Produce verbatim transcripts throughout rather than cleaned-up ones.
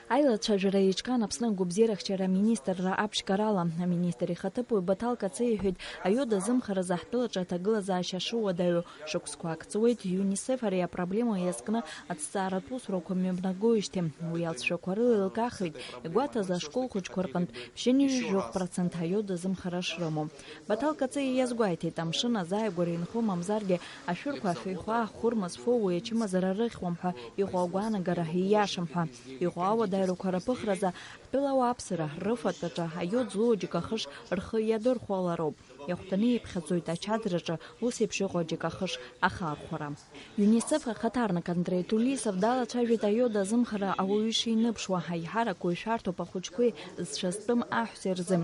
Аилацәажәара еиҿкаан Аԥсны агәабзиарахьчара аминистрра аԥшьгарала. Аминистр ихаҭыԥуаҩ Баҭал Кациа иҳәеит, аиод азымхаразы ҳтәылаҿы аҭагылазаашьа шыуадаҩу. Шықәсқәак ҵуеит ЮНИСЕФ ари апроблема иазкны аҭҵааратә усурақәа мҩаԥнагоижьҭеи. Уи алҵшәақәа рыла еилкаахеит, игәаҭаз ашкол хәыҷқәа рҟынтә ԥшьынҩажәи жәохә процент аиод азымхара шрымоу. Баҭал Кациа иазгәеиҭеит, амшын азааигәара инхо мамзаргьы ашәырқәа афеихәа ахәырма зфо уи ачымазара рыхьуам ҳәа иҟоу агәаанагара ииашам ҳәа. Иҟоу ауадаҩрақәа рыԥыхразы ҳтәыла ауааԥсыра рыфатәаҿы аиод злоу аџьыкахыш рхы иадырхәалароуп. Иахәҭаны иԥхьаӡоит ачаӡраҿы ус еиԥш иҟоу аџьыкахыш ахархәара. ЮНИСЕФ ахаҭарнак Андреи Тулисов далацәажәеит аиод азымхара ауаҩы ишиныԥшуа, аиҳарак уи шәарҭоуп ахәыҷқәеи зцәа зтәым аҳәсеи рзы.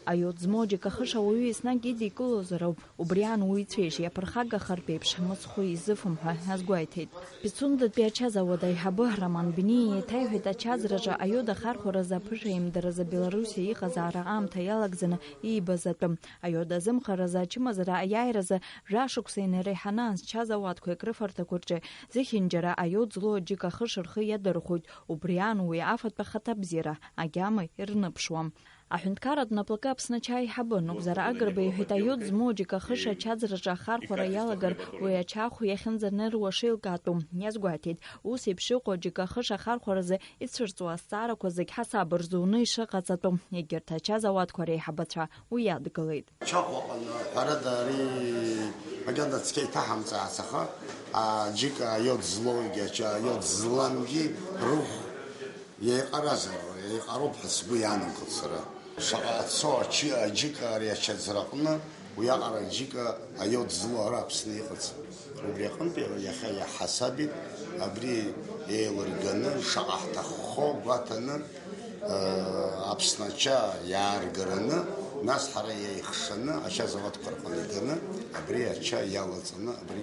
Аиод змоу аџьыкахыш ауаҩы еснагь идикылозароуп, убри аан уи ицәеижь иаԥырхагахартә еиԥш мыцхәы изыфом ҳәа азгәеиҭеит. Пицундатәи ачаз ауада аиҳабы Роман Бениа еиҭаиҳәеит, ачаӡраҿы аиод ахархәаразы аԥышәаимдаразы Белоруссиа иҟазаара аамҭа иалагӡаны иибаз атәы. Аиод азымхаразы ачымазара аиааиразы жәашықәса инареиҳаны анс-чаз ауадқәеи акрыфарҭақәа рҿы зехьынџьара аиод злоу аџьыкахыш рхы иадырхәоит, убри аан уи афатә ахаҭабзиара агьама ирныԥшуам. Аҳәынҭқарратә наплакы Аԥсны ача аиҳабы Нугзар Агрба иҳәеит, аиод змоу аџьыкахыш ачаӡраҿы ахархәара иалагар, уи ача ахә иахьынӡаныруа шеилкаатәу. Иазгәаҭеит, ус еиԥш иҟоу аџьыкахыш ахархәаразы ицәырҵуа азҵаарақәа зегь ҳасаб рзуны ишыҟаҵатәу. Егьырҭ ачаз ауадқәа реиҳабацәа уи иадгылеит. Чахә аҟны, ҳәарада, ари макьана цқьа иҭаҳамҵаац, аха, а, џьыка аиод злоугьы, ача аиод зламгьы рыхә еиҟаразар, еиҟароуп ҳәа сгәы иаанагоит сара. Шаҟа ацо ачы-, аџьыка ари ачаӡраҟны, уиаҟара аџьыка аиод злоу ара Аԥсны иҟаӡам. Убри аҟынтә иахьа иаҳасабит, абри еилырганы, шаҟа ҳҭаххо гәаҭаны, Аԥсны ача иааргараны, нас ҳара иаихшаны, ача заводқәа рҟны иганы, абри ача иалаҵаны, абри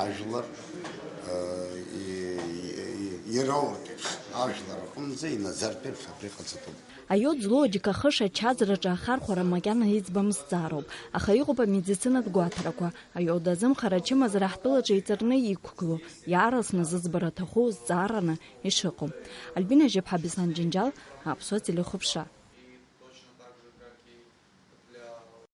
ажәлар, и-, и-, и-, ирауртә еиԥш, ажәлар рҟынӡа инаӡартә еиԥш абри ҟаҵатәуп. Аиод злоу аџьыкахыш ачаӡраҿы ахархәара макьана иӡбам зҵаароуп, аха иҟоуп амедицинатә гәаҭарақәа. Аиод азымхара ачымазара ҳтәылаҿы иҵарны иқәгылоу, иаарласны зыӡбара аҭаху зҵаараны ишыҟоу. Альбина Жьаԥҳа, Беслан Џьынџьал, Аԥсуа телехәаԥшра.